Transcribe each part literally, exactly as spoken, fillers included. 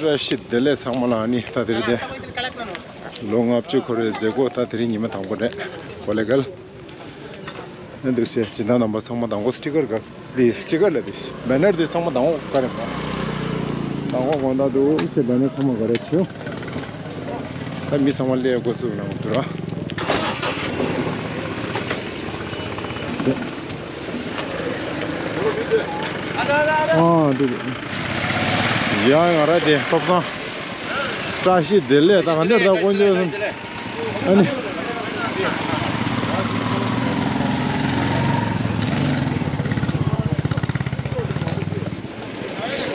བཀྲ་ཤིས་བདེ་ལེགས་ཚང་མ་ལ། ཨ་ནི་ད་དེ་རིང་དེ་ལོ་ལྔ་བཅུ་འཁོར་བའི་མཛད་སྒོ་ད་དེ་རིང་ཉི་མ་དང་པོ་རེད། གོ་ལེ་གལ། ཨ་འདུག་སེ་སྦྱིན་བདག་རྣམ་པ་ཚང་མ་དང་པོ་སི་ཊི་ཀར་ག་འདི་སི་ཊི་ཀར་ལ་འདི་བེ་ནར་འདི་ཚང་མ་དང་པོ་ག་རེ་མ་དང་པོ་དགོང་དག་འདུག་སེ་བེ་ནར་ཚང་མ་ག་རེ་བྱུང་། ད་མི་ཚང་མ་སླེབས་འགོ་བཙུགས་གནང་འདུག་ར། ཨ་འདུག་ཡ་ང་ར་དེ་ཐོབ་ཚང་བཀྲ་ཤིས་བདེ་ལེགས། ད་ག་འདིར་ད་དཀོན་མཆོག་གསུམ། ཨ་ནི།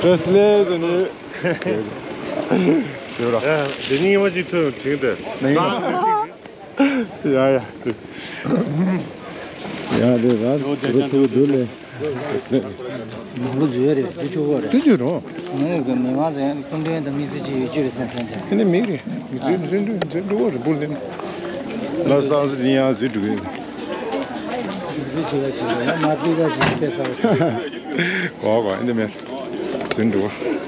བཀྲ་ཤིས་བདེ་ལེགས་ཟེར་ནས། དེ་ར། ཨ། དེ་ཉིན་མ་ཅིག་ཐོན་དྲིན་དེ། ནི། ཡ་ཡ། ཡ་དེ་ར། དེ་ཐུག་དུ་ལེ། ནང་ལོ་བཟོས་རེད། བཟོ་ཆོག་གོ་རེད། བཟོ་ཆོག་རོ། ངས་གི་མི་མང་ཚོས་སྐུ་མདུན་དང་མི་ཚེ་གཅིག་ཡོད་རྒྱུ་རེད་བསམ་བསམ་ཀྱང་། ཨ་ནི་མིག་རེད། མི་བཟོས་མི་བཟོས་འགྲོ་བཟོས་འགྲོ་བ་རེད་འབུར་ནས། ལ་སྟངས་སུ་ནི་ཡང་བཟོས་འགྲོ་གི་རེད། བཟོས་བྱེད་ལ་བྱེད་ལ་ཡང་མ་ཏི་ཀ་ཅིག་དཔེ་ས་བ། གོ་གོ་ཨ་ནི་མེད། བཟོས་འགྲོ་བ། བཟོས་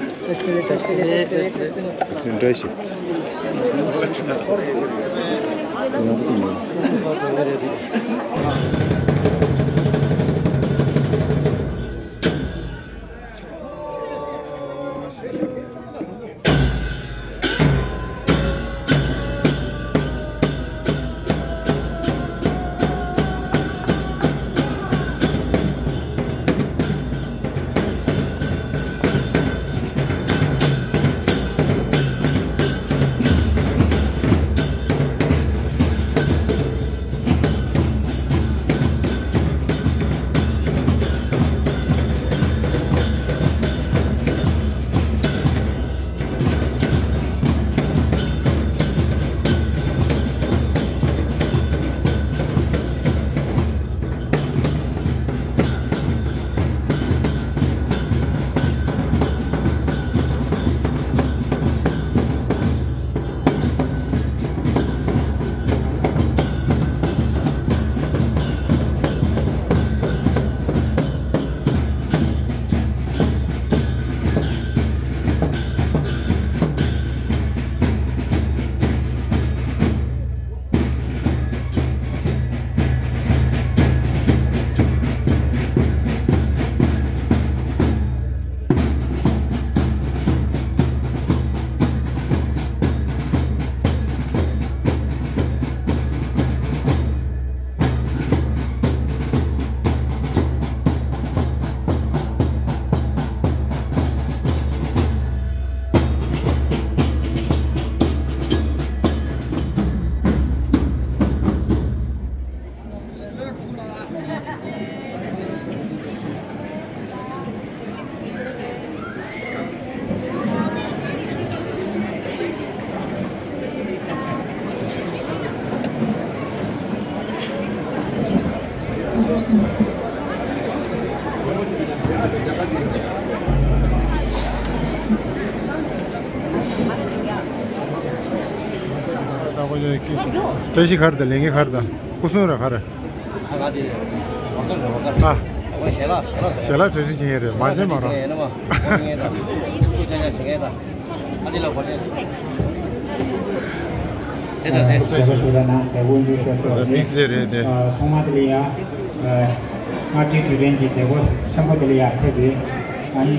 འདྲ་ཞིག་བཀྲ་ཤིས་ག་རེ་དང་ལས་འགན་ག་རེ་དང་སྐུ་སྲུང་ར་ག་རེ། ཨ། ཞལ་ལག་གྲ་སྒྲིག་བྱེད་མཁན་རེད། མ་བྱེད་མ་རུང་། དམིགས་བསལ་རེད་དེ། ཐོག་མ་དེ་ལ་ཡ། ལྔ་བཅུའི་དུས་དྲན་གྱི་མཛད་སྒོ་ཆེན་པོ་དེ་ལ་ཡ་ཕེབས་ཡོད། ཨ་ནི།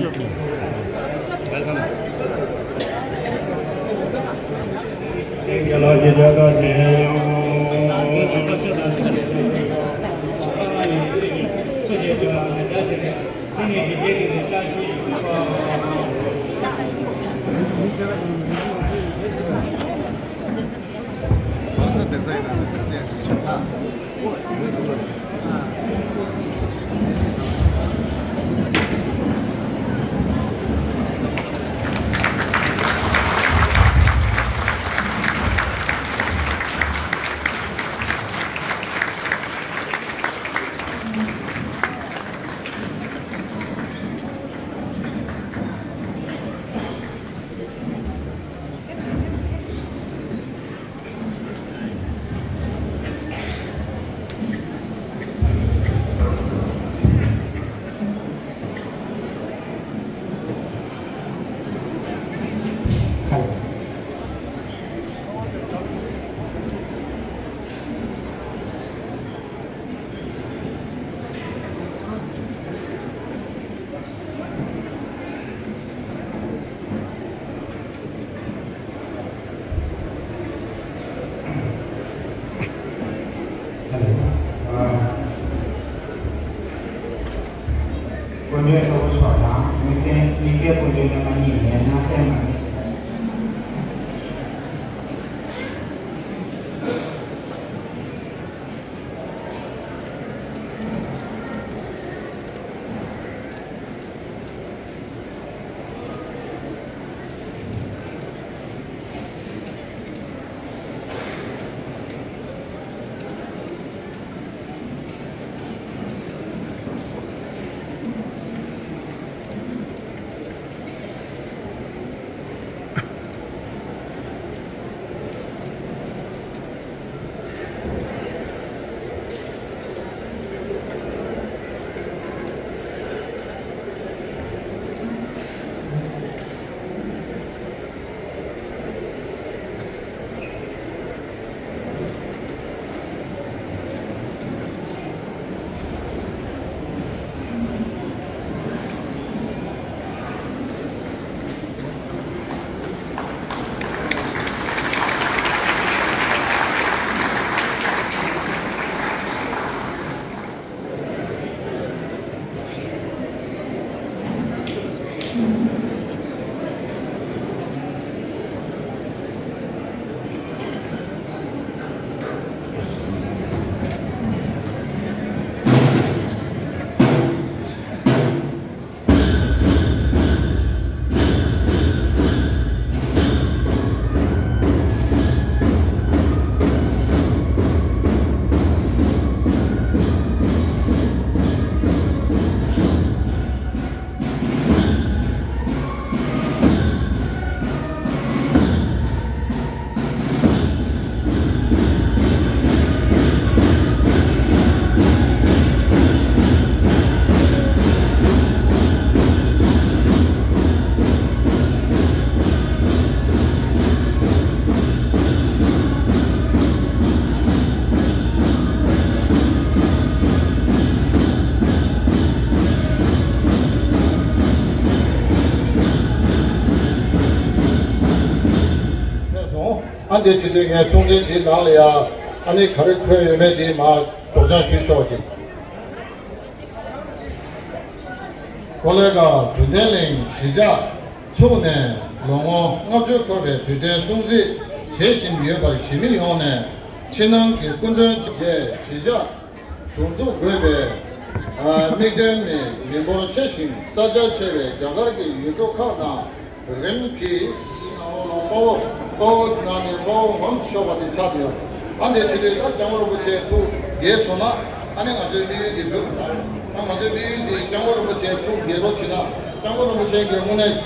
སྐུ་མགྲོན་ཚོགས་གཙོ་མཆོག་དང་དམིགས་བསལ་དམིགས་བསལ་སྐུ་མགྲོན་རྣམ་པ་གཉིས་ནས་སྣང་གསལ་ངང་ནས། ཕེབས་སོང་། ཨ་འདི་བྱེད་དུས་ངས་གསུང་འཕྲིན་འདི་ནང་ལ་ཡ་ཨ་ནི་ག་རེ་འཁོད་ཡོད་མེད་འདི་མར་སྒྲོག་སྦྱང་ཞུས་ཆོག་ཅིག་གོ་ལའི་སྒང་དུས་སྟོན་གླིང་གཞིས་ཆགས་ཚུགས་ནས་ལོ་ངོ་ལྔ་བཅུ་འཁོར་བའི་དུས་དྲན་སྲུང་བརྩི་བྱེད་བཞིན་ཡོད་པར་གཞིས་མི་ཡོངས་ནས་ཕྱི་ནང་གི་སྐུ་མགྲོན་བཅས་གཞིས་ཆགས་ཟུར་འཛུགས་དགོས་པའི་དམིགས་དོན་ནི་མི་འབོར་ཆེ་ཞིང་ས་ཆ་ཆེ་བའི་རྒྱ་གར་གྱི་ཡུལ་གྲུ་ཁག་ནང་རིམ་གྱིས་ནང་ལོགས་ལ་དཔའ་བོ་དཔའ་བོ་ནང་ནས་དཔའ་བོ་ངོམས་ཤོར་བ་དེ་ཆགས་ཡོད། ཨ་འདི་ཕྱི་དྲོའི་ད་སྐྱབས་མགོན་རིན་པོ་ཆེ་ཐུགས་དགྱེས་སོང་ན་ཨ་ནི་ང་ཚོའི་དམིགས་ཡུལ་འདི་འགྲུབ་ད། ང་ཚོའི་དམིགས་ཡུལ་འདི་སྐྱབས་མགོན་རིན་པོ་ཆེ་ཐུགས་དགྱེས་རོགས་བྱེད་ན་སྐྱབས་མགོན་རིན་པོ་ཆེ་གི་དངོས་གནས་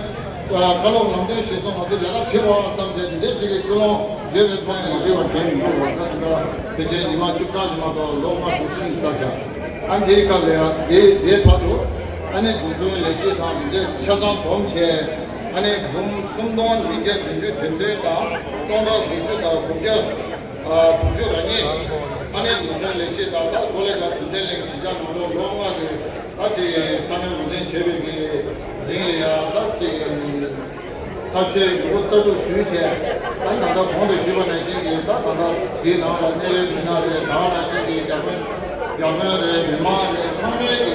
བཀའ་སློབ་ལམ་སྟོན་ཞུས་སོང་། ང་ཚོས་ལས་ཀ་བྱེད་རོགས་བསམ་བྱས་འདི་འདྲའི་ཅིག་གི་ཀུན་སློང་ཡོད་པའི་ཐོག་ནས་འདི་བར་དེ་ཡིན་འགྲོ་བ་ད་འདི་འདྲ་ཕལ་ཆེར་ཉི་མ་བཅུ་གྲངས་ཤིག་མ་གཏོགས་ལོ་ལྔ་དྲུག་ཕྱིན་ས་ཆ། ཨ་འདིའི་སྐབས་ལ་ཡང་འདི་འདིའི་བར་དུ་ཨ་ནི་འཛུགས་སྐྲུན་ལས་གཞི་དང་འདི་འདྲའི་ཆ་ཚང་བསྡོམས་བྱས་ཨ་ནི་འབུམ་སུམ་སྟོང་ཉིས་བརྒྱ་བདུན་ཅུ་དོན་བདུན་དང་སྟོང་ཕྲག་དགུ་བཅུ་དང་དགུ་བརྒྱ། ཨ་དྲུག་ཅུ་རེ་གཉིས། ཨ་ནི་འཛུགས་སྐྲུན་ལས་གཞི་དང་ད་གོ་ལའི་སྒང་དུས་སྟོན་གླིང་གཞིས་ཆགས་ནང་ལོགས་ལོ་ལྔ་གི་ད་ཅིག་ས་ནས་ངོས་འཛིན་བྱས་པའི་གི་རིང་ལ་ཡང་ད་ཅིག་ཐབས་ཤེས་ཡོད་རོགས་རྩ་འཛུགས་ཞུས་བྱས། ད་ད་ལྟ་གོང་དུ་ཞུས་པ་ནང་བཞིན་གྱི་ད་ད་ལྟ་འདིའི་ནང་ལ་གནད་ཡོད་མི་སྣ་རེད། ད་ནང་བཞིན་གྱི་རྒྱ་དཔོན་རྒྱ་དཔོན་རེད། མི་མང་རེད། ཚང་མས་ཀྱི་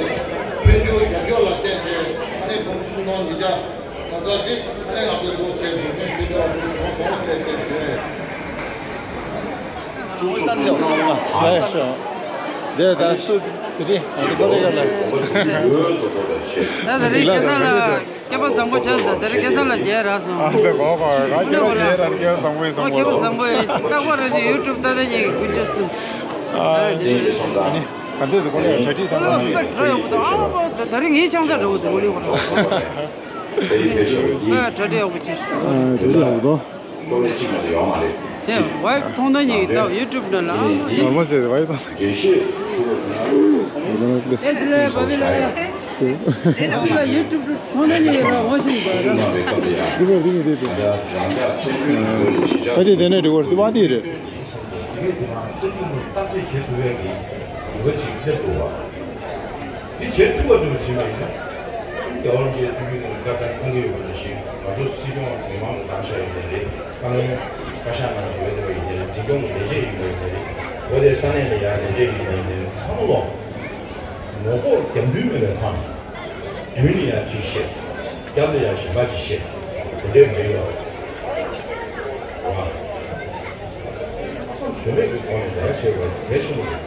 མཐུན་འགྱུར་རྒྱབ་སྐྱོར་ལ་བརྟེན་བྱས་ཨ་ནི་འབུམ་སུམ་སྟོང་ཉིས་བརྒྱ། ད་ལྟ་ཅིག་ཨ་ནི་ང་ཚོའི་འདུག་ཆེད་དུ་ཐོན་ཞུས་ཏེ་བ་འདུག་བྱུང་སོང་ཟེར་ཅེས་ཞུས། ད་ད་རེས་ང་ཚོ་ཀོ་ལེ་ཡ་ལ། ད་ད་རེས་སྐལ་བཟང་ལགས་སྐལ་པ་བཟང་པོ་བྱས་ད་ད་རེས་སྐལ་བཟང་ལགས་མཇལ་རག་སོང་། ཨ་ད་གོ་གོ་ང་ཀྱི་བ་མཇལ་རག་སྐལ་བ་བཟང་པོ་ཡིན་ཨ་སྐལ་པ་བཟང་པོ་ཡིན་རྟག་པར་རེ་ཞིག་ཡུ་ཊུབ་ལྟ་ད་ཉིད་ཀྱི་ཀུན་སྤྱོད་གསུམ། ཨ་ནི་ག་འདྲས་འདུག་ཀོ་ལེ་ཡ་གྲ་སྒྲིག་དང་ཨ་པ་དྲོ་ཡག་པོ་འདུག་ཨ་པ་ད་རིང་ངའི་ཆང་ས་འགྲོ་གི་འདུག་ཀོ་ལེ་ཡ། ཨ་གྲ་སྒྲིག་ཡག་པོ་བྱས་ཤག་ཨ་གྲ་སྒྲིག་ཡག་པོ་འདུག་ཨེ་ཝའི་ཕུ་མཐོང་ད་ཉིད་ཀྱི་ད་ཡུ་ཊུབ་ནང་ལ་ནོར་མལ་བྱས་ཝའི་ཕུ་མཐོང་ད། ཨེ་ལེ་བ་ལེ་ལེ། ཡུ་ཊུབ་ཁོ་ན་ནས་ཡོད་ར་འོ་ཞིག་འདུག་ར། འདི་མོ་ཟིན་གྱི་འདུག་དེ། ཨ་དེ་དེ་ནས་འགྲིག་གོ་རེད། དེ་བ་དེ་རེད། བརྟག་དཔྱད་བྱེད་ཐུབ་ཡག་གི་ནུས་པ་ཅིག་སླེབས་འདུག་བ། འདི་བྱེད་ཐུབ་པ་འདྲ་བྱེད་པ་ཡིན་ན། རྒྱལ་བ་རིན་པོ་ཆེའི་ཐུགས་རྒྱུད་ནང་བཀའ་བསྟན་གཏོང་གི་ཡོད་པ་ནང་བཞིན། ང་ཚོ་སྲིད་སྐྱོང་མི་མང་ལ་བདམས་བཞག་ཡིན་ནའི་རེད། བཀའ་བློན་བཀའ་ཤག་ནང་ཡོད་བསྡད་པ་ཡིན་ནའི་རེད། འཛིན་སྐྱོང་གི་ལས་བྱེད་ཡིན་པ་ཡིན་ནའི་རེད། འོ་དེ་ས་གནས་ལ་ཡར་ལས་བྱེད་ཡིན་པ་ཡིན་ནའི་རེད། ཚང་མ་ལོ་ངོ་ལྐོག་རྒྱབ་མདུན་མེད་པའི་ཐོག་ནས། མདུན་ནས་ཡར་གཅིག་བཤད། རྒྱབ་ནས་ཡར་གཞན་པ་གཅིག་བཤད། དེ་འདྲའི་མི་ཡོང་། ལྷག་བསམ་ཟོལ་མེད་ཀྱི་སྒོ་ནས་ལས་ཀ་བྱེད་དགོས་གལ་ཆེན་པོ་རེད།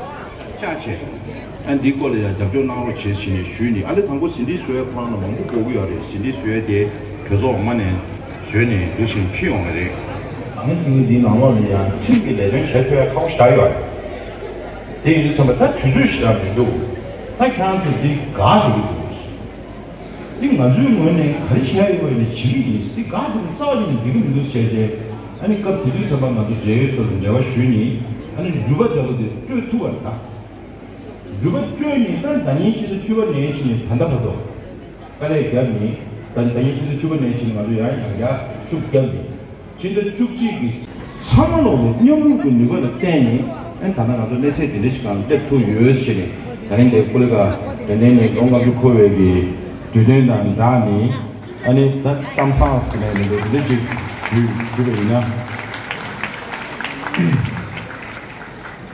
ཅག་བྱས། ཨ་འདིའི་སྐོར་ལ་ཡང་རྒྱབ་སྐྱོར་གནང་རོགས་བྱེད་ཟེར་ནས་ཞུས་ནས། ཨ་ནི་དང་པོ་ཟིན་བྲིས་བཟོ་ཡ་ཁོ་རང་ལ་མང་པོ་དགོས་ཀྱི་ཡོད་རེད། ཟིན་བྲིས་བཟོ་ཡ་དེ་གྲོས་ཚོགས་ངོ་མ་ནས་བཟོས་ནས་འདུག་བྱས་ནས་ཁྱེར་ཡོང་བ་རེད། ཨ་ནི་ཟིན་བྲིས་འདིའི་ནང་ལོགས་ལ་ཡང་ཁྲིམས་ཀྱི་ལས་དོན་བྱེད་ཐུབ་ཡ་ཁག་པོ་ཞེ་དྲག་ཡོད་རེད། དེ་ཡིན་དུས་ཙམ་པ་ད་དུས་ཚོད་ཞེ་དྲག་མི་འདུག་ད་ཁྱེད་རང་ཚོ་འདི་དགའ་འགྲོ་གི་འདུག་འདི་ང་ཚོའི་ངོས་ནས་ག་རེ་བྱས་ཡོད་པ་ཡིན་ན་བྱེད་ཀྱི་ཡིན། འདི་དགའ་འདུག་རྩ་བ་ཉིད་ནས་འགྲིག་གི་མི་འདུག་བྱས་རྗེས། ཨ་ནི་སྐབས་དེ་དུས་ཙམ་པ་ང་ཚོ་འབྲེལ་ཡོད་ཚོ་ལ་འབྲེལ་བ་ཞུས་ནས། ཨ་ནི་འགྲུལ་པ་འདྲ་བོ་དེ་སྤྲོད་ཐུབ་པ་རེད་ད། འགྲུལ་པ་སྤྲོད་ནས་ད་ཟླ་ཉིན་ཕྱི་ཟླ་བཅུ་པ་ནས་ཕྱིན་ནས་ད་ལྟ་བར་དུ་དཀའ་ལས་བརྒྱབ་ནས། ད་ཟླ་ཉིན་ཕྱི་ཟླ་བཅུ་པ་ནས་ཕྱིན་ནས་ང་ཚོ་ཡང་ཡང་བསྐྱར་ཤུགས་བརྒྱབ་ནས། སྤྱི་ཟླ་བཅུ་གཅིག་གི་ཚང་མ་ལོག་ལོ་མཉམ་རུབ་ཀྱི་ནུས་པ་ལ་བརྟེན་ནས། ཨ་ནི་ད་ལྟ་ང་ཚོ་གནས་ཚད་འདི་འདྲ་ཞིག་སྒང་སླེབས་ཐུབ་ཡོད་ཟེར་ནས། ད་རིང་འདིར་ཀུ་ལེ་ཁ་དྲན་རྟེན་ནས་ལོ་ལྔ་བཅུ་འཁོར་བའི་གི་དུས་སྟོན་དང་སྦྲགས་ནས། ཨ་ནི་ད་གཏམ་བཟང་ཟེར་ནས་འདི་འདྲ་ཅིག་ཞུས་ཞུས་པ་ཡིན་ན།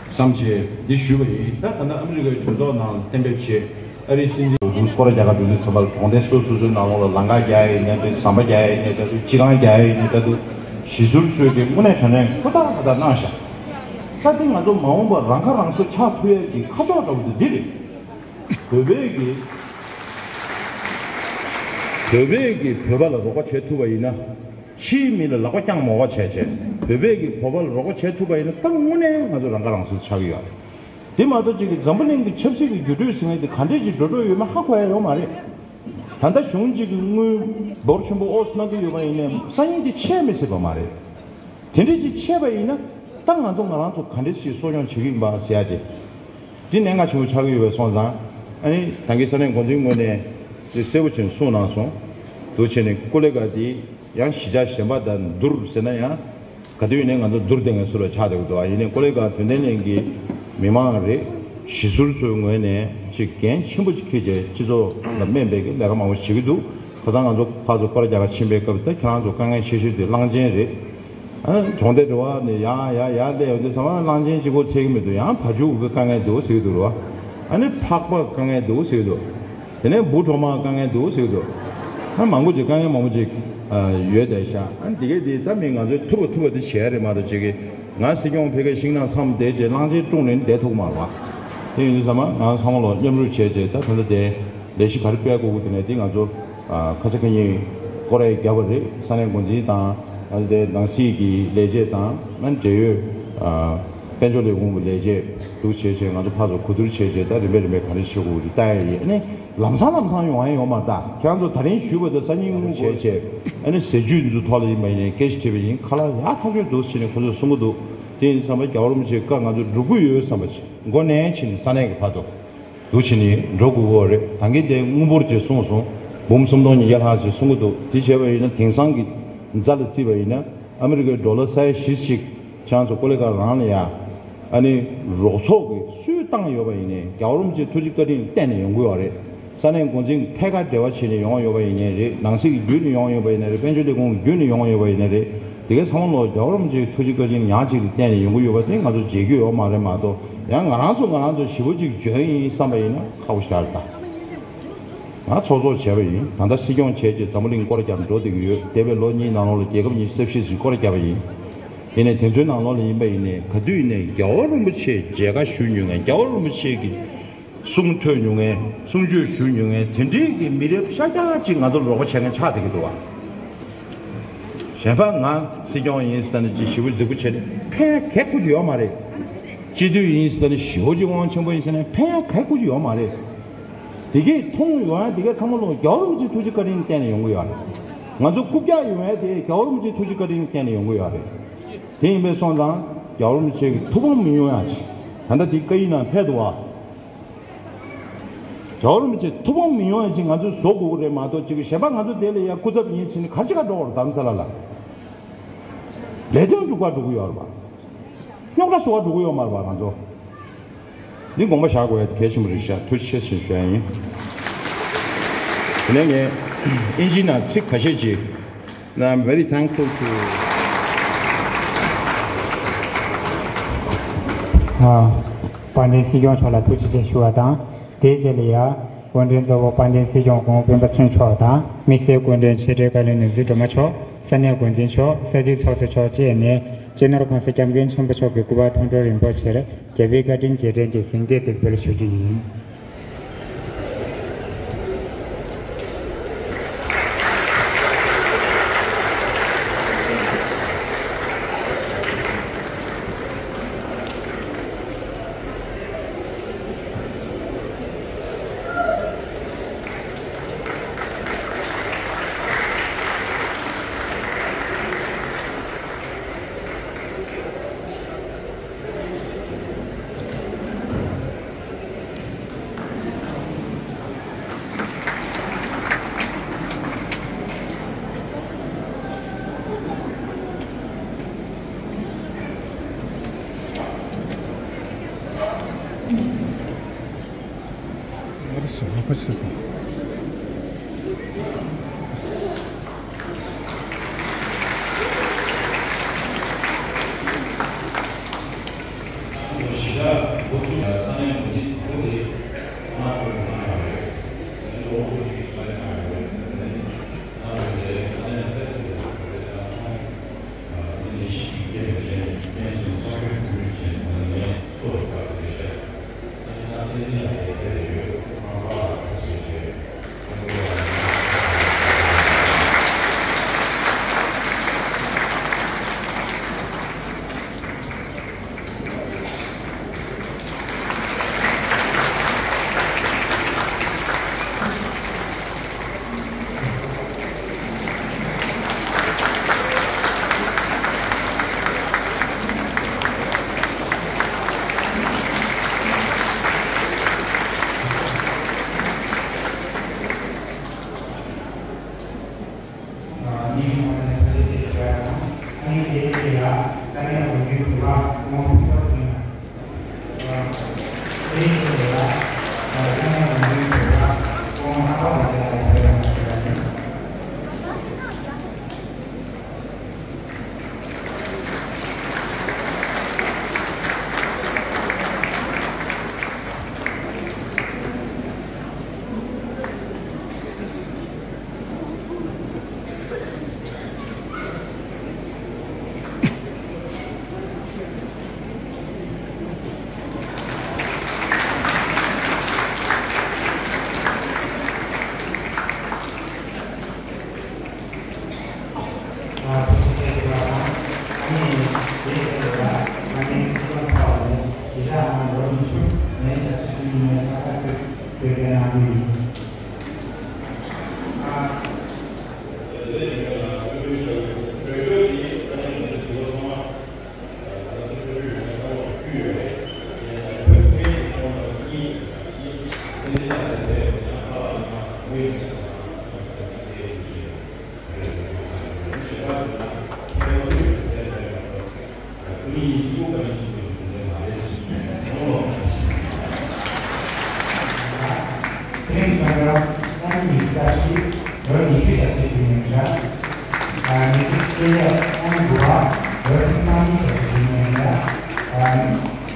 བསམ་བྱས་འདི་ཞུས་པ་ཡིན། ད་ད་ལྟ་ཨ་མི་རི་ཀའི་གྲོས་ཚོགས་ནང་གཏན་འབེབས་བྱས། ཨ་རིའི་སྲིད་འཛིན་སྐོར་ར་རྒྱག་ག་འགྲོ་དུས་ཙམ་པ་ལ། གྲོང་སྡེ་སོ་སོ་སོའི་ནང་ལོགས་ལ་ལམ་ཁ་རྒྱག་ཡ་ཡིན་ནའི་འདྲ། ཟམ་པ་རྒྱག་ཡ་ཡིན་ནའི་འདྲ། སྤྱི་ཁང་རྒྱག་ཡ་ཡིན་ནའི་འདྲ། གཞིས་ཟུར་ཚོས་དེ་དངོས་གནས་དྲང་གནས་ཧུར་ཐག་ཧུར་ཐག་གནང་ཤག་ད་འདི་ང་ཚོ་མ་འོངས་པར་རང་ཁ་རང་གསོ་ཆགས་ཐུབ་ཡ་གི་ཁ་ཕྱོགས་འདྲ་བོ་དེ་འདི་རེད། བོད་པའི་གི་བོད་པའི་གི་བོད་པ་ལ་རོགས་པ་བྱེད་ཐུབ་པ་ཡིན་ན། ཕྱིའི་མི་ལ་ལག་པ་བརྐྱངས་མོ་བ་བྱས་བྱས། བོད་པའི་གི་བོད་པ་ལ་རོགས་པ་བྱེད་ཐུབ་པ་ཡིན་ན། ད་དངོས་གནས་ང་ཚོ་རང་ཁ་རང་གསོ་ཆགས་ཀྱི་ཡོད་རེད། དེ་མ་གཏོགས་ཅིག་གི་འཛམ་བུ་གླིང་གི་ཆབ་སྲིད་ཀྱི་འགྱུར་འགྲོས་ཟེར་མཁན་དེ་ག་འདྲས་ཅིག་འགྲོ་འགྲོ་ཡོད་མེད་ཧ་གོ་ཡ་ཡོད་མ་རེད། ད་ལྟ་གཞུང་གཅིག་གི་དངུལ་འབོར་ཆེན་པོ་ཨོ་ཙམ་གནང་གི་ཡོད་པ་ཡིན་ནའི། སང་ཉིན་དེ་ཆད་མི་སྲིད་པ་མ་རེད། དེ་འདྲས་ཅིག་ཆད་པ་ཡིན་ན། ད་ང་ཚོ་ང་རང་ཚོ་ག་འདྲས་ཅིག་གསོ་སྐྱོང་བྱེད་ཀྱི་ཡིན་པ་ཟེར་ཡ་དེ། འདི་གནད་འགག་ཆེན་པོ་ཆགས་ཀྱི་ཡོད་པས་སོང་ཙང་། ཨ་ནི་ད་གིན་ས་གནས་འགོ་འཛིན་ངོས་ནས་དེ་གསལ་པོ་བྱས་ནས་གསུངས་གནང་སོང་། འདུག་བྱས་ནས་ཀུ་ལེ་ཁ་དེ་ཡང་གཞིས་ཆགས་གཞན་པ་དང་བསྡུར་ཟེར་ན་ཡང་། ག་དུས་ཡིན་ནའི་ང་ཚོ་བསྡུར་བསྡད་མཁན་ཚོ་ལ་ཆགས་བསྡད་ཀྱི་འདུག་ཨ་ཡིན་ནའི་ཀུ་ལེ་ཁ་དོན་ལྡན་གླིང་གི་མི་མང་རེད། གཞིས་ཟུར་ཚོའི་ངོས་ནས་ཅིག་འགན་ཆེན་པོ་ཅིག་འཁྱེར་བྱས་སྤྱི་ཚོགས་ལ་སྨན་པའི་གི་ལས་ཀ་མང་པོ་བྱེད་ཀྱི་འདུག་ཁ་སང་ང་ཚོ་ཕར་ཚུར་སྐོར་རྒྱག་ག་ཕྱིན་པའི་སྐབས། ད་ཁྱེད་རང་ཚོ་དཀའ་ངལ་ཆེ་ཤོས་དེ་གླང་ཆེན་རེད། ཨ་ནི་གྲོང་སྡེ་རེ་བ་ནས་ཡར་ཡར་ཡར་སླེབས་ཡོང་དུས་ཙམ་པ་གླང་ཆེན་གཅིག་པོ་ཚད་ཀྱི་མི་འདུག་ཡང་བ་ཕྱུགས་ཀྱི་དཀའ་ངལ་འདུག་ཟེར་གྱི་འདུག་རེད་བ། ཨ་ནི་ཕག་པ་དཀའ་ངལ་འདུག་ཟེར་གྱི་འདུག་དེ་ནས་འབུ་གྲོག་མ་དཀའ་ངལ་འདུག་ཟེར་གྱི་འདུག་ཨ་མང་པོ་ཅིག་དཀའ་ངལ་མང་པོ་ཅིག་ཨ་ཡོད་བསྡད་ཤག་ཨ་ནི་དེ་གས་དེ་ད་མི་ང་ཚོས་ཐུབ་པ་ཐུབ་པ་དེ་བྱས་རེད་མ་གཏོགས། ཅིག་གིས་ང་སྲིད་སྐྱོང་ཕེབས་ཀ་ཤིང་ནགས་མཚམས་བསྡད་བྱས་གླང་ཆེན་སྲུང་ནས་བསྡད་ཐུབ་ཀྱི་མ་རེད་བ། དེ་ཡིན་དུས་ཙམ་པ་ང་ཚང་མ་ལོ་མཉམ་རུབ་བྱས་བྱས། ད་ད་ལྟ་དེ་ལས་གཞི་ག་རེ་སྤེལ་དགོས་ཀྱི་དེ་ནས་དེ་ང་ཚོ་ཨ་ཁ་ས་ཁ་ཉིན་སྐོར་ར་བརྒྱབ་པ་རེད། ས་གནས་འགོ་འཛིན་དང་། ཨ་ནི་དེ་ནང་སྲིད་ཀྱི་ལས་བྱེད་དང་། ཨ་ནི་འབྲེལ་ཡོད་ཨ་དཔལ་འབྱོར་ལས་ཁུངས་ཀྱི་ལས་བྱེད་འདུག་བྱས་བྱས་ང་ཚོ་ཕར་ཚུར་གོ་བསྡུར་བྱས་བྱས། ད་རིམ་པས་རིམ་པས་ག་རེ་བྱེད་དགོས་ཀྱི་ལྟ་ཡ་ཡིན། ཨ་ནི་ལམ་སང་ལམ་སང་ཡོང་ཡ་ཡོད་མ་རེད། ད་ཁྱེད་རང་ཚོ་ད་རིང་ཞུས་པ་དང་སང་ཉིན་དངུལ་བྱས་བྱས། ཨ་ནི་ཟས་བཅུད་འདི་ཚོ་ཐོག་ལ་ཡིན་པ་ཡིན་ནའི་སྐད་ཆ་དྲིས་པ་ཡིན། ཁ་ལག་ཡག་ཐག་ཆོད་འདུག་ཟེར་ནས་ཁོ་ཚོས་གསུང་གི་འདུག་དེ་ཡིན་དུས་ཙམ་པ་རྒྱལ་བ་རིན་པོ་ཆེའི་བཀའ་ང་ཚོ་སྒྲུབ་ཀྱི་ཡོད་བསམ་པ་ཞིག་མགོ་ནས་ཕྱིན་ནས་ས་གནས་ཀྱི་བར་དུ་འདུག་བྱས་ནས་འགྲོ་དགོས་ཀྱི་ཡོད་རེད། ད་གིན་དེ་དངུལ་འབོར་ཅིག་གསུངས་སོང་། འབུམ་སུམ་སྟོང་ཉིས་བརྒྱ་ལྷག་ཅིག་གསུང་གི་འདུག་དེ་བྱས་པ་ཡིན་ན་དེང་སང་གི་རྫ་ལ་བརྩིས་པ་ཡིན་ན། ཨ་མི་རི་ཀའི་ཌོ་ལར་ས་ཡ་བཞི་ཞིག་ཁྱེད་རང་ཚོ་ཀོ་ལི་གྷལ་རང་ལ་ཡ། ཨ་ནི་རོགས་ཚོགས་ཀྱིས་སུས་བཏང་ཡོད་པ་ཡིན་ནའི་རྒྱལ་བ་རིན་པོ་ཆེའི་ཐུགས་རྗེ་བཀའ་དྲིན་གཏན་ནས་ཡོང་གི་ཡོད་རེད། ས་གནས་འགོ་འཛིན་ཐད་ཀར་འབྲེལ་བ་བྱས་ནས་ཡོང་ཡོད་པ་ཡིན་ནའི་རེད། ནང་སྲིད་ཀྱི་བརྒྱུད་ནས་ཡོང་ཡོད་པ་ཡིན་ནའི་རེད། དཔལ་འབྱོར་ལས་ཁུངས་ཀྱི་བརྒྱུད་ནས་ཡོང་ཡོད་པ་ཡིན་ནའི་རེད། དེ་གའི་ཚང་མ་ལོ་རྒྱལ་བ་རིན་པོ་ཆེའི་ཐུགས་རྗེ་བཀའ་དྲིན་ཡང་གཅིག་ཏུ་བརྟེན་ནས་ཡོང་གི་ཡོད་པ་དེ་ང་ཚོ་བརྗེད་རྒྱུ་ཡོད་མ་རེད་མ་གཏོགས། ཡང་ང་རང་ཚོ་ང་རང་ཚོ་ཞེ་པོ་ཅིག་འཇོན་ཡིན་བསམ་པ་ཡིན་ན་ཁག་པོ་ཞེ་དྲག་རེད་ད། ང་ཚོགས་གཙོ་བྱས་པ་ཡིན། ད་ལྟ་སྲིད་སྐྱོང་བྱས་རྗེས་འཛམ་བུ་གླིང་སྐོར་རྒྱག་འགྲོ་བསྡད་ཀྱི་ཡོད། འདས་པའི་ལོ་གཉིས་ནང་ལོགས་ལ་རྒྱལ་ཁབ་ཉི་ཤུ་རྩ་བཞི་ཞིག་སྐོར་རྒྱག་པ་ཡིན། ཡིན་ནའི་དེ་ཚོའི་ནང་ལོགས་ལ་ཡིན་པ་ཡིན་ནའི་ག་དུས་ཡིན་ནའི་རྒྱལ་བ་རིན་པོ་ཆེའི་མཇལ་ཁ་ཞུ་མྱོང་མཁན། རྒྱལ་བ་རིན་པོ་ཆེ་གི་གསུང་ཐོས་མྱོང་མཁན། གསུང་ཆོས་ཞུ་མྱོང་མཁན་དེ་འདྲའི་གི་མི་རབས་ཤ་སྟག་ཅིག་ང་ཚོར་རོགས་པ་བྱེད་མཁན་ཆགས་བསྡད་ཀྱི་འདུག་བ། གཞན་པ་ང་སྲིད་སྐྱོང་ཡིན་ཟེར་ནས་ཅིག་ཞེ་པོ་རྫིག་པོ་བྱས་ནས་ཕན་ཡ་ག་གེ་ཡོད་མ་རེད། སྤྱི་འཐུས་ཡིན་ཟེར་ནས་ཞེ་པོ་ཅིག་དབང་ཆེན་པོ་ཡིན་ཟེར་ནས་ཕན་ཡ་ག་གེ་ཡོད་མ་རེད། དེ་གས་མཐོང་ཡོང་ཡ་དེ་གས་ཚང་མ་ལོ་རྒྱལ་བ་རིན་པོ་ཆེའི་ཐུགས་རྗེ་བཀའ་དྲིན་བརྟེན་ནས་ཡོང་གི་ཡོད་རེད། ང་ཚོ་རྐུབ་བཀྱག་ཡོང་ཡ་དེ་རྒྱལ་བ་རིན་པོ་ཆེའི་ཐུགས་རྗེ་བཀའ་དྲིན་བརྟེན་ནས་ཡོང་གི་ཡོད་རེད། དེ་ཡིན་པས་སོང་ཙང་རྒྱལ་བ་རིན་པོ་ཆེ་གི་ཐུགས་དགོངས་མི་ཉུང་ཡ་ཅིག་ད་ལྟ་འདི་བཀའ་ཡིག་ནང་ཕེབས་འདུག་བ། རྒྱལ་བ་རིན་པོ་ཆེ་ཐུགས་དགོངས་མི་ཡོང་ཡ་ཅིག་ང་ཚོས་བཟོ་དགོས་ཀྱི་རེད་མ་གཏོགས། ཅིག་གཞན་པ་ང་ཚོ་དེ་ལ་ཡ་སྐུ་ཚབ་ཡིན་ཟེར་ནས་ག་ཅི་ག་འགྲོ་བར་དམ་ས་ལ་ལ། ལས་དོན་འགྲུབ་ག་འགྲོ་གི་ཡོད་རེད་པ། རྙོག་དྲ་བཟོ་ག་འགྲོ་གི་ཡོད་མ་རེད་པ་ང་ཚོ། འདི་དགོངས་པ་བཞག་དགོས་ཡ་གལ་ཆེན་པོ་རེད་ཤག་ཐུགས་རྗེ་ཆེ་ཞེས་ཞུ་ཡ་ཡིན། དེ་ནས་ངས་ཨིན་ཇིའི་ནང་ཚིག་ཁ་ཤས་ཅིག And I'm very thankful to དཔལ་ལྡན་སྲིད་སྐྱོང་མཆོག་ལ་ཐུགས་རྗེ་ཆེ་ཞུ་བ་དང་། དེའི་རྗེས་ལ་ཡ། སྐུ་མགྲོན་གཙོ་བོ་དཔལ་ལྡན་སྲིད་སྐྱོང་གོང་སྤེན་པ་ཚེ་རིང་མཆོག་དང་། དམིགས་བསལ་སྐུ་མགྲོན་ཆེ་གྲས་བཀའ་བློན་ནོར་འཛིན་སྒྲོལ་མ་མཆོག་ས་གནས་འགོ་འཛིན་མཆོག་ས་འཐུས་ཚོགས་གཙོ་མཆོག་བཅས་ནས། སྤྱི་ནོར་༸གོང་ས་༸སྐྱབས་མགོན་ཆེན་པོ་མཆོག་གི་སྐུ་པར་མཐོང་གྲོལ་རིམ་པ་ཆེར་རྒྱལ་བའི་བཀའ་དྲིན་རྗེས་དྲན་གྱི་གཟེངས་བསྟོད་འདེགས་འབུལ་ཞུ་རྒྱུ་ཡིན།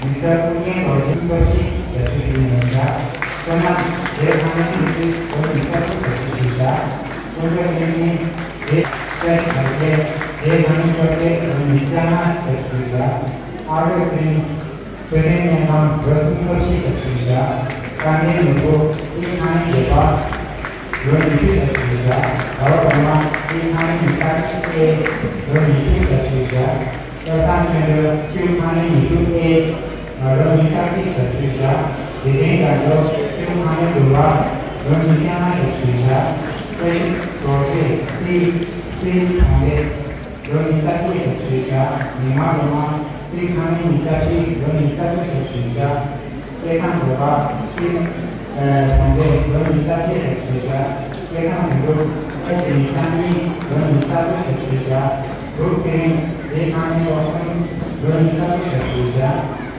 མི་སེར་སྐུ་མགྲོན་ལོ་རྒྱུས་ཚོགས་ཞིག་ཞབས་ཞུ་ཞུ་ཡིན་ལ། སོ་ནམ་རྗེ་ཁང་ནས་ཐུགས་རྗེ་ཆེ་ལོ་ཉི་ཤུ་རྩ་དྲུག་ཞབས་ཞུ་ཞུ་བཞག་སྐུ་མགྲོན་བསྟན་འཛིན་རྗེ་བཀྲ་ཤིས་དར་རྒྱས་རྗེ་ཁང་ནས་བཅོ་བརྒྱད་ལོ་ཉི་ཤུ་རྩ་ལྔ་ཞབས་ཞུ་ཞུ་བཞག་ཨ་རོགས་སེང་འཕྲོད་བསྟེན་སྨན་ཁང་ལོ་གསུམ་ཚོགས་ཞིག་ཞབས་ཞུ་ཞུ་བཞག་དཀའ་ལྡན་ནོར་བུ་ཨི་ཁང་ནས་བརྒྱད་པ་ལོ་ཉི་ཤུ་ཞབས་ཞུ་ཞུ་བཞག་ད་རོགས་རོ་མ་ཨི་ཁང་ནས་ཉི་ཤུ་རྩ་གཅིག་ཨེ་ལོ་ཉི་ཤུ་ཞབས་ཞུ་ཞུ་བཞག་བསྟོད་བཟང་ཆོས་འབྱོར་ཁྱེའུ་ཁང་ནས་ཉི་ཤུ་ཨེ། ལོ་ཉི་ཤུ་རྩ་གཅིག་ཞབས་ཞུ་བཞག་བདེ་ཆེན་རྒྱ་མཚོ་ཁྱེའུ་ཁང་ནས་བདུན་པ། ལོ་ཉི་ཤུ་རྩ་ལྔ་ཞབས་ཞུ་བཞག་བཀྲ་ཤིས་རྡོ་རྗེ་སི་སི་གྲོང་སྡེ། ལོ་ཉི་ཤུ་རྩ་བརྒྱད་ཞབས་ཞུ་བཞག་ཉི་མ་སྒྲོལ་མ་སི་ཁང་ནས་ཉི་ཤུ་རྩ་བཞི། ལོ་ཉི་ཤུ་རྩ་དྲུག་ཞབས་ཞུ་བཞག་བསྟོད་བཟང་བོད་པ་སི། གྲོང་སྡེ་ལོ་ཉི་ཤུ་རྩ་བརྒྱད་ཞབས་ཞུ་བྱ། སྐལ་བཟང་དོན་གྲུབ་བཀྲ་ཤིས་ཉི་ཤུ་རྩ་གཉིས་ལོ་ཉི་ཤུ་རྩ་དྲུག་ཞབས་ཞུ་བྱ། འབྲུག་ཚེ་རིང་རྗེ་ཁང་ནས་ཀྲོག་གསུམ་ལོ་ཉི་ཤུ་རྩ་དྲུག་ཞབས་ཞུ་བྱ།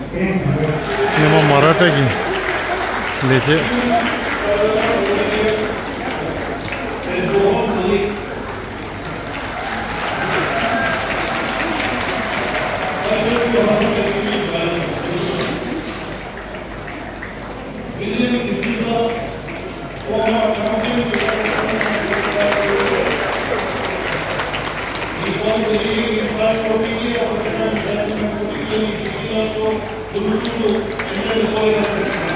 ཚེ་རིང་དོན་གྲུབ། སྣེ་མོ་མ་ར་ཏྲ་གི་ལས་བྱེད། William D'Souza, former Accountant General of the Republic of Ireland, responsibility in his life for media, professional development, particularly in the field of Dursudu Children's College of Technology.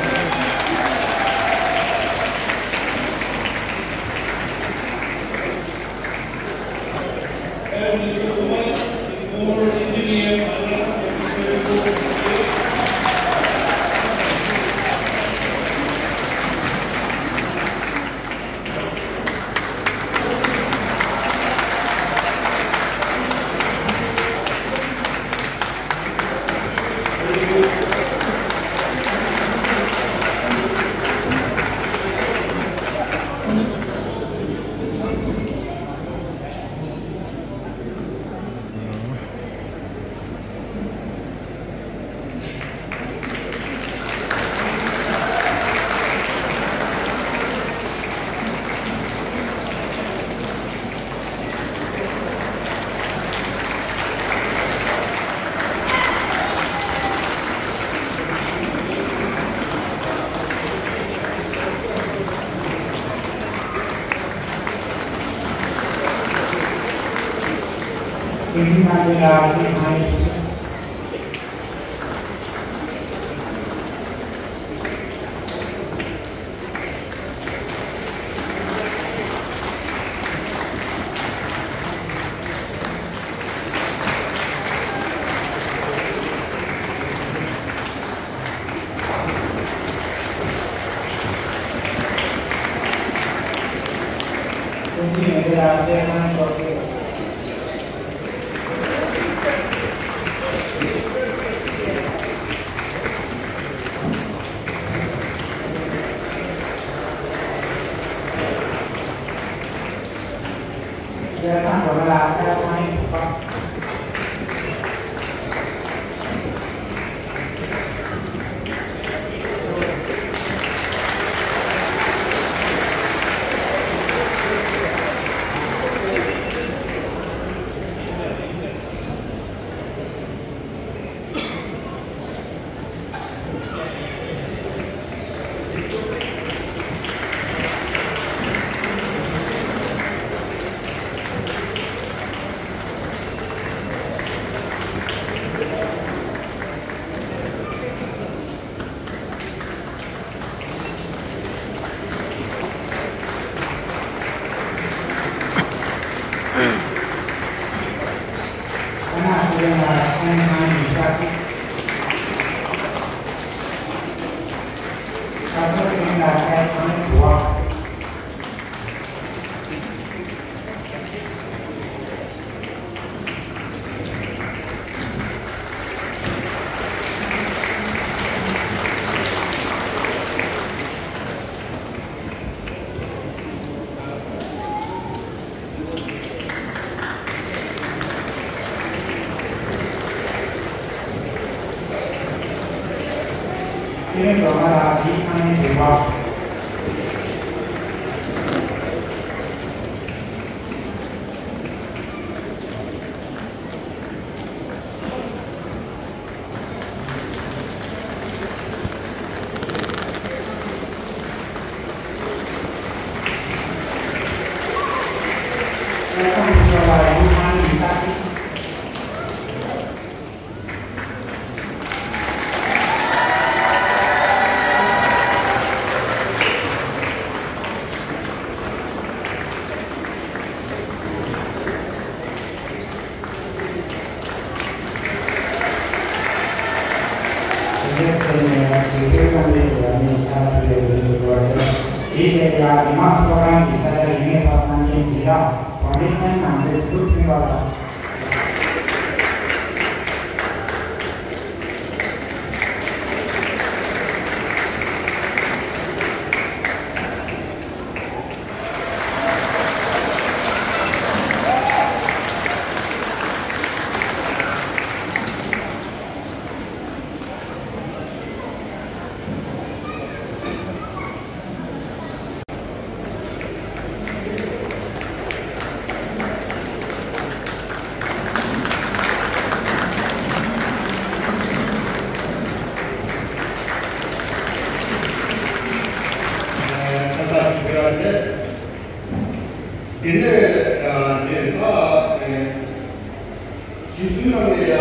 ཡུལ་ནང་ལ་ཡ།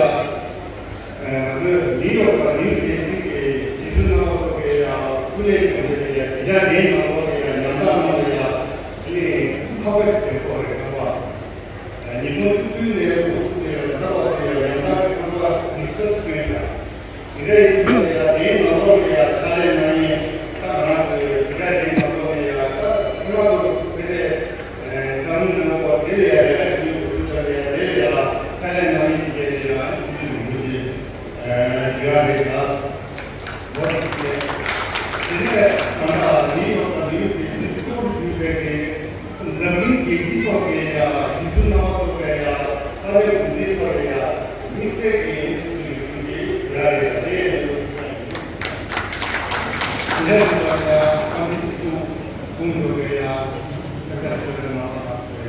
ང་ཚོའི་ནིའུ་ཡོག་དང་ནིའུ་ཇེར་སི་གི་རྗེས་སུ་གནང་བ་ཐོབ་པའི་ཡ་སྐུ་ལས་བྱུང་བའི་ཡ་དེ་འདྲ་དེའི་ནང་ལོགས་ལ་ཡ་ཉམ་ཐག་ནང་ལ་ཡ་དེ་ནས་ཁང་པ་དེ་ཁོ་རེ་ཁང་པ། ཉིས་སྟོང་བཅུ་བདུན་ལས་འགོ་ཚུགས་ཏེ་ཡ་ད་ལྟ་བར་དུ་ཡ་ཉམ་ཐག་གི་ཁང་པ་ཉི་ཤུ་རྩ་གཅིག་ཡོད་ཡ། དེ་འདྲ་ཡིན་དུས་ཡ་དེའི་ནང་ལོགས་ལ་ཡ་ཕྱག་ལས་གནང་མཁན་ད་ང་རང་ཚོའི་དེ་འདྲ་དེའི་ནང་ལོགས་ལ་ཡ་ད་ཐུན་མོང་དུ་དེ་འདྲའི། བསམ་བློ་གནང་བ་དེ་ལ་ཡང་ལས་ཀ་བྱེད་མཁན་དེ་ཚོ་ལ་ཡང་དེ་ལ་ཡང་ཕྱག་ལས་གནང་མཁན་དེ་གས་ལ་ཡང་ཐུགས་རྗེ་ཆེ་ཞུ་ཡ་རེད་ལ། འོ་དེ་ནས་ད་ལྟ་ནིའུ་ཡོག་དང་ནིའུ་ཇེར་སི་ཐོག་ཏུ་ཡོད་པའི་འཛམ་གླིང་རྒྱལ་སྤྱིའི་ཐོག་གི་ཡང་རྗེས་སུ་གནང་བ་ཐོབ་པའི་ཡང་རྩ་བའི་གུང་ཚིགས་ཐོག་ལ་ཡང་དམིགས་བསལ་གྱི་ཐུགས་རྗེ་ཆེ་ཞུ་ཡ་རེད་ལ་དེ་ཡང་དེ་ལས་ལྷག་པ་ཡང་བསམ་འཆར་གཅིག་མཚུངས་གསུངས་འདུག་པས་ཡང་ཁྱབ་བསྒྲགས་ཞུ་བའི་མ་ལག་དང་།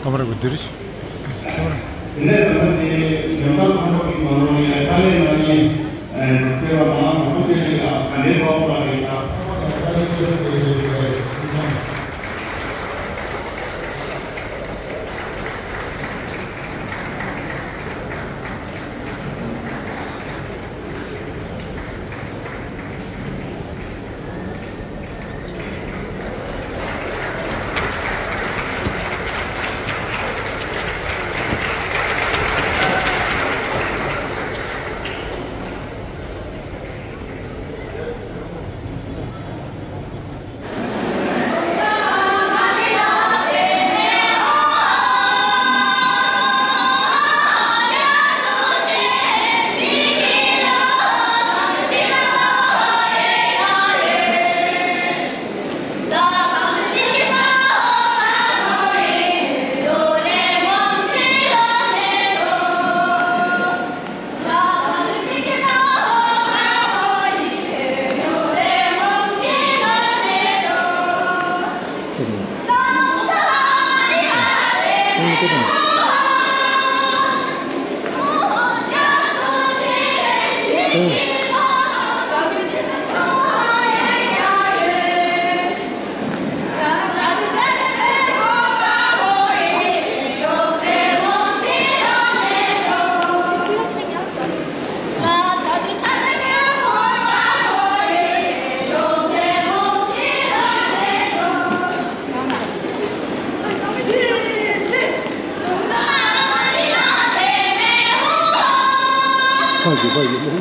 ཀ་མ་ར་གུ་དིར། དེ་ནས་ང་ཚོ་དེ་ཉམས་ཐག་ཁང་པ་གི་ནང་ལོགས་ནས་ཕྱག་ལས་གནང་མཁན་ཨ་ནི་ཕལ་པ་མང་པོ་དེ་རིགས་ལ་དགའ་ལྡན་དཔའ་བོ་ལགས་རེད་ད། ཕ་གི་ཕ་གི།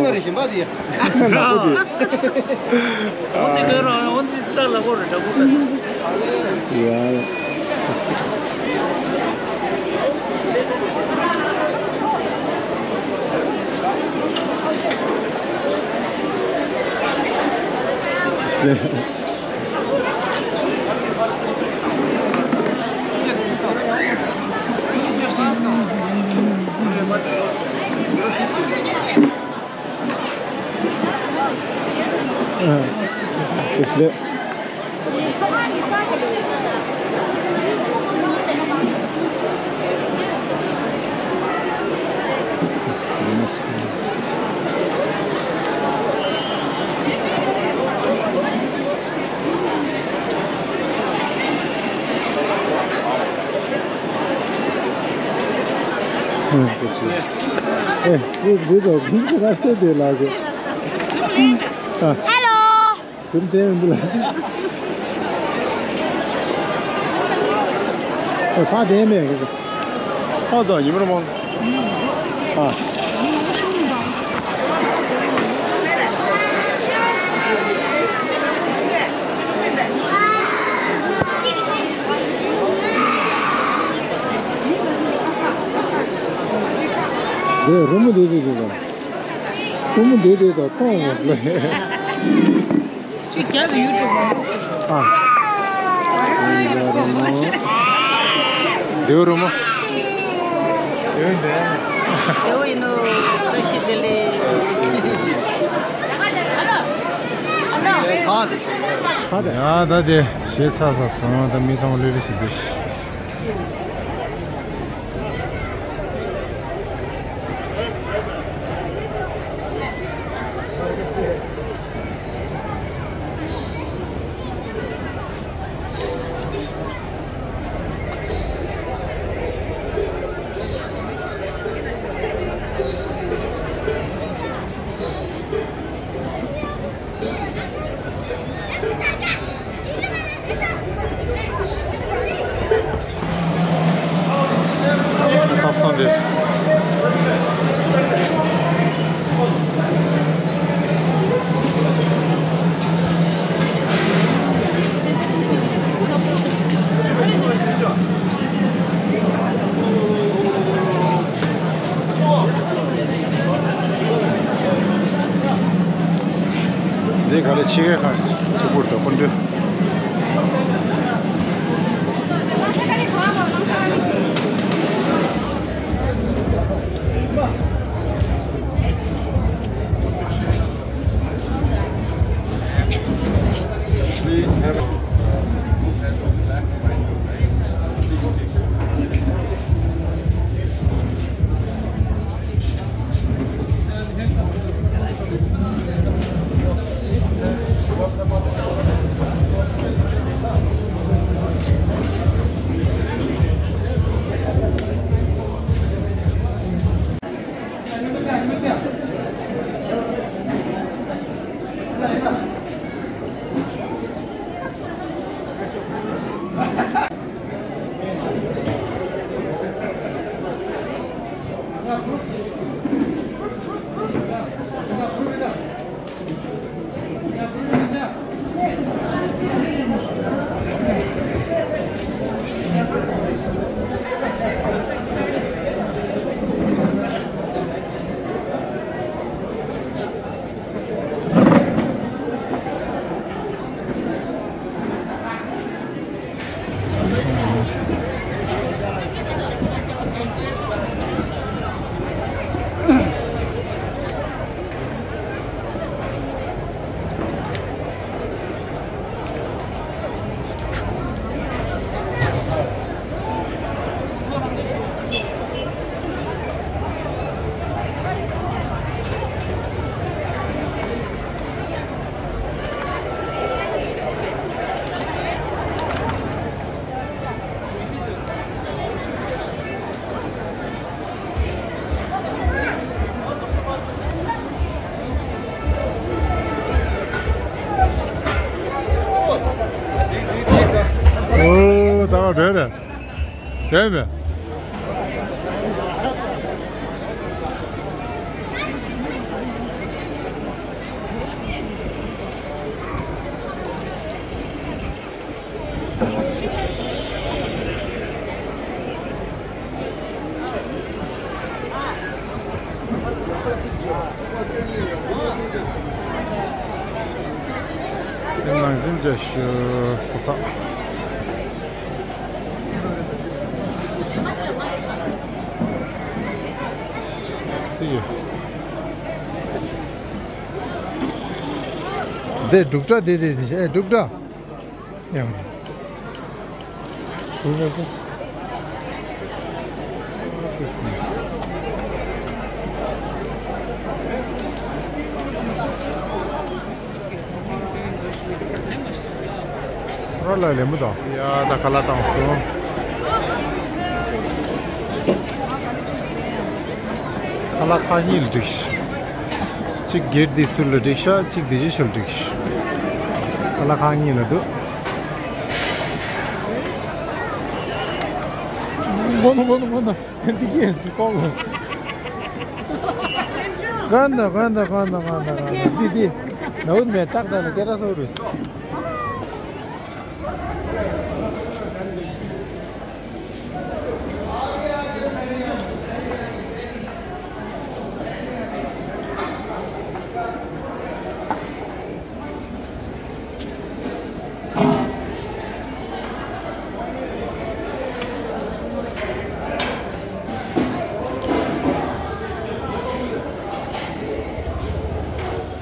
ལ་མ་རེད་གཞན་པ་དེ། ནག་པོ་དེ། འོན་ཏེ་ཁྱོད་རང་འོན་ཏེ་ལྟ་ལ་གོ་རེ་འདྲ་པོ་ལྟ། ཡ། ཨེ། སུ་འདི་དང་ཁྱིམ་ས་ང་ཚེ་འདི་ལ་ཞེས། ཨ། ཧེ་ལོ། ཙིམ་ཏེ་འདི་ལ་ཞེས། ཨེ། ཕ་དེ་མེད་གི། ཕ་དང་ཉི་མར་མང་། ཨ། དེ་རི་མོ་འདི་འདི་འདི་དང་། རི་མོ་འདི་འདི་དང་མཐོང་མ་སོང་། ཅིག་རྒྱབ་ཡུ་ཊུབ་ལ་ཨ། འདི་རི་མོ། འདི་རི་མོ། འདི་ཡིན་ནོ། བཀྲ་ཤིས་བདེ་ལེགས། ཡ་ད་དེ་གཞས་ཚར་ཚར་སོང་། ད་མི་ཚང་མ་ལྷོད་ལྷོད་བྱས་བསྡད་ཤག་ཐབ་ཚང་འདི། འདི་ག་ལེ་ཕྱི་རྒྱལ་ཁག་གཅིག་པུར་དུ་སྐུ་མགྲོན། ཨོ། ད་བ་བྲོས་རེད། བྲོས་མེད། ནང་ཆེན་བཅའ་ཞུ་གོ་ས། འདི་འབྲུག་སྒྲ། འདི་འདི་འདི་ཨེ་འབྲུག་སྒྲ། ཡང་། རོ་ལ་ལེ་མུ་དང་། ཡ་ད་ཁ་ལག་བཏང་སོང་། ཁ་ལག་ཁག་གཉིས་ལ་བསྒྲིགས་ཤག་གཅིག་སྒེར་དེ་ཚོ་ལ་བསྒྲིགས་ཤག་གཅིག་དེ་ཅིག་ཤོ་ལ་བསྒྲིགས་ཤག་ཁ་ལག་ཁག་གཉིས་ལ་འདུག་གོན་ད་གོན་ད་གོན་ད་གོན་ད་གོན་ད་གོན་ད། འདི་འདི་ནའུ་མེ་ཏྲག་ཏྲག་ལ་སྐད་གྲགས་སོ་རུ།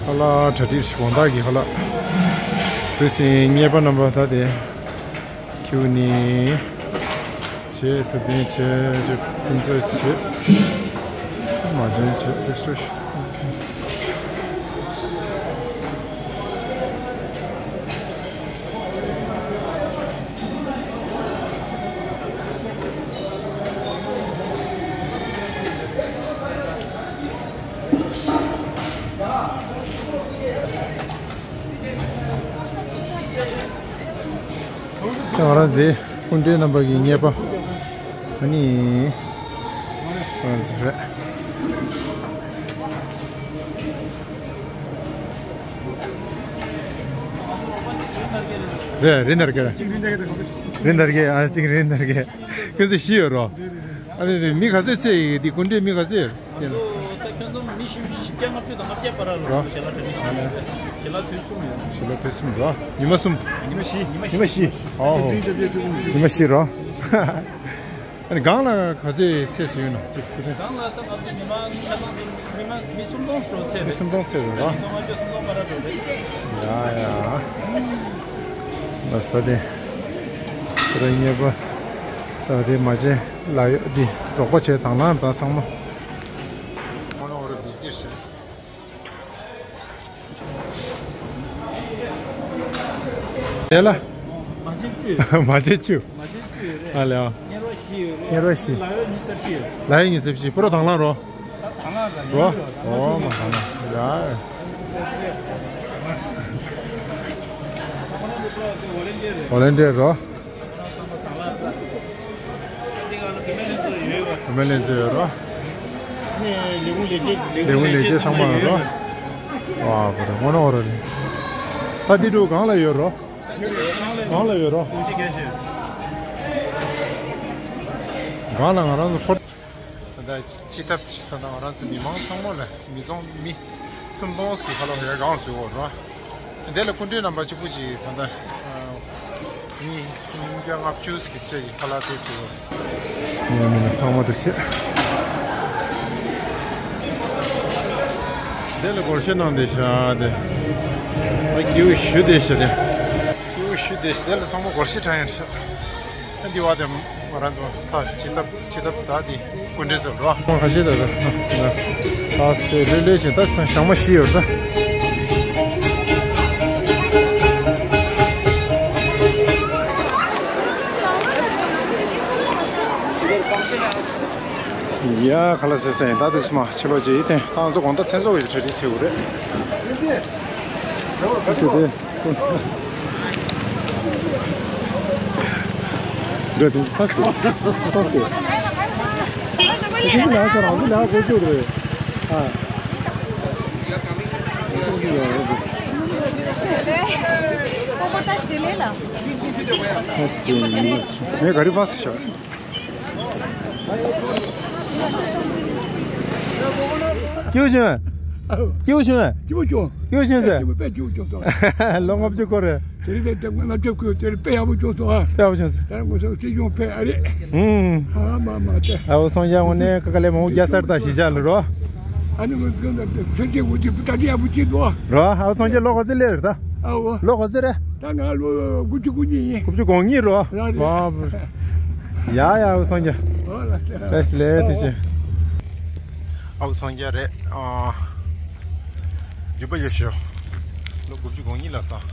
ཁ་ལག་གྲ་སྒྲིག་དགོང་དག་གི་ཁ་ལག་དུས་ཟིན་གཉེར་པ་རྣམ་པ་ད་དེ། ཁྱེར་ནས་བྱེད། ཐུབ་བསྟན་བྱེད། ཕུན་ཚོགས་བྱེད། མ་བྱན་བྱེད། ལེགས་སོ། ང་རང་ཚོའི་སྐུ་མགྲོན་རྣམ་པ་གི་གཉེར་པ། ཨ་ནི། ང་རང་ཚོ་རེད། རེད། རིན་དར་གེ་རེད། རིན་དར་གེ། ཨ་ཅིག་རིན་དར་གེ། ཁྱོད་ཚོ་ཤི་ཡོད་རོ། ཨ་ནི་མི་ག་ཚོད་ཚེ་ཡི་དེ་སྐུ་མགྲོན་མི་ག་ཚོད་ཡོད། ད་ཁྱོན་བསྡོམས་མི་བཞི་བཞི་བརྒྱ་ལྔ་བཅུ་དང་ལྔ་བརྒྱ་བར་ལ་རོ། ཞལ་ལག་དེ་ཞལ་ལག་དུས་གསུམ་ཡོད། ཞལ་ལག་དུས་གསུམ་རོ། ཉི་མ་གསུམ། ཉི་མ་བཞི། ཉི་མ་བཞི། ཨོ་ཧོ། ཉི་མ་བཞི་རོ། ཨ་ནི་སྒང་ལ་ག་ཚོད་ཚེ་བཟོས་ཡོད་ན་གཅིག་ཁུ་ཐེ། སྒང་ལ་ད་ང་ཚོ་ཉི་མ་ཆ་ཚང་དེ་མི་མ་མི་སུམ་སྟོང་ཙམ་ཚེ་རེད། མི་སུམ་སྟོང་ཚེ་རེད་རོ། ཉི་མ་ལྔ་བཅུ་སུམ་སྟོང་བར་རེད། ཡ་ཡ། ལ་ས་དེ། ཁྱེད་རང་གཉེར་པ། ད་དེ་མ་བྱན་ལ་ཡོད་འདི་རོགས་པ་བྱས་དང་བླངས་དང་ཚང་མ། ཁོ་ན་འོ་ར་བི་ཟིར་ཟེར། དེ་ལ། མ་བྱན་བཅུ། མ་བྱན་བཅུ། མ་བྱན་བཅུ་ཡོད་རེད། ཨ་ལེ་ཨ། གཉེར་པ་བཞི་ཡོད་རེད། གཉེར་པ་བཞི། ལ་ཡོད་ཉི་ཤུ་རྩ་བཞི་ཡོད། ལ་ཡོད་ཉི་ཤུ་རྩ་བཞི། པུ་ར་དང་བླངས་རོ། ད་དང་བླངས་ར་རོ། ཉི་ཤུ་རོ། ཨོ་མ་དང་བླངས་ཡ། ཝོ་ལན་ཊི་ཡར་རོ། བུད་མེད་ལྷན་ཚོགས་ཡོད་རོ། ལས་ཁུངས་ལས་བྱེད་ཚང་མ་ཡོད་རོ། ཝ་བུ་རེ་ངོ་ནོ་རོ་རེ། ད་འདི་འགྲོ་སྒང་ལ་ཡོད་རོ། སྒང་ལ་ཡོད་རོ། སྒང་ལ་ང་རང་ཚོ་ཕོར། ད་ལྟ་སྤྱི་ཐབ་ཅིག་ད་ལྟ་ང་རང་ཚོ་མི་མང་ཚང་མ་ལ་མི་ཚང་མི་སུམ་སྟོང་ཟིག་གི་ཁ་ལོ་ཧེ་གང་བཟོས་འོ་ར། དེ་ལ་སྐུ་མགྲོན་རྣམ་པ་གཅིག་པུ་ཅིག་ད་ལྟ་མི་སུམ་བརྒྱ་ལྔ་བཅུ་ཟིག་གི་ཚད་ཀྱི་ཁ་ལག་དེ་བཟོས་འོ་ར། ངའི་མི་ལ་ཚང་མ་དུ་ཆེ། དེ་ལ་སྒོར་གཞས་གནང་བསྡད་ཤག་དེ། ཨ་སྐྱིད་པོ་ཞུ་བསྡད་ཤག་དེ། སྐྱིད་པོ་ཞུ་བསྡད་ཤག་དེ་ལ་ཚང་མ་སྒོར་གཞས་དྲངས་ཡོད་ཤག་ཨ་འདི་བ་དེ་ང་རང་ཚོ་ད་ཇི་ལྟར་ཇི་ལྟར་ད་དེ་སྐུ་མགྲོན་ཚོ་རོ། ཁོང་ཁ་ཤས་ད་ད་ད་ད་ཚེ་ལྷོད་ལྷོད་བཞིན་ད་ཚང་ཞག་མ་ཤི་ཡོད་ད། ཡ་ཁ་ལག་ཟས་ཟས་ཡིན་ད་འདུག་སེ་མ་ཕྱི་ལོགས་ཅིག་ཡིན་ཏེ་ད་ང་ཚོ་དགོང་དག་མཚན་ཚོགས་ཀྱི་གྲ་སྒྲིག་བྱེད་དགོས་རེད། འདི་ཟེར་ཏེ། འདི་ཟེར་ཏེ། ད་ཟེར། དེ་ལ་ཚོ་རང་ཚོ་ལ་གོ་རྒྱུ་རེད། ཨ། ངས་ག་རེ་བ་ཟེར་ཤག་སྐྱིད་པོ་བྱུང་། སྐྱིད་པོ་བྱུང་། སྐྱིད་པོ་བྱུང་། སྐྱིད་པོ་བྱུང་ཟེར། སྐྱིད་པོ་བྱུང་། དཔེ་སྐྱིད་པོ་བྱུང་སོང་། ལོ་ལྔ་བཅུ་འཁོར་རེད། དེ་རིང་དེ་ལྔ་བཅུ་འཁོར་དེ་རིང་དཔེ་ཡག་པོ་བྱུང་སོང་ཨ། དཔེ་ཡག་པོ་བྱུང་སོང་། ད་ང་ཚོ་སྲིད་སྐྱོང་ཕེབས་ཨ་རེད། ཨུམ། ཨ་མ་མ་དེ། ཨ་བོ་སངས་རྒྱས་དངོས་གནས་ཁ་ཁ་ལས་མང་པོ་རྒྱ་སར་དང་ཞི་བྱ་ལ་རོ། ཨ་ནི་ང་ཚོ་ད་ཆོས་རྒྱལ་འོ་དེ་ད་དེ་ཡག་པོ་བྱེད་འདུག་ཨ། རོ། ཨ་བོ་སངས་རྒྱས་ལོ་ག་ཚོད་སླེབས་རེད་ད། ཨ་བོ། ལོ་ག་ཚོད་རེད། ད་ང་ལོ་དགུ་བཅུ་གོ་གཉིས་ཡིན། དགུ་བཅུ་གོ་གཉིས་རོ། ར་རེད། ཨ་བོ། ཡ་ཡ་ཨ་བོ་སངས་རྒྱས། ཨོ་ལ་ས། བཀྲ་ཤིས་བདེ་ལེགས་ཐུགས་རྗེ་ཆེ། ཨ་བོ་སངས་རྒྱས་རེད། ཨ། རྒྱུད་པ་ཡོད་ཤོག་ལོ་དགུ་བཅུ་གོ་གཉིས་ལ་སོང་།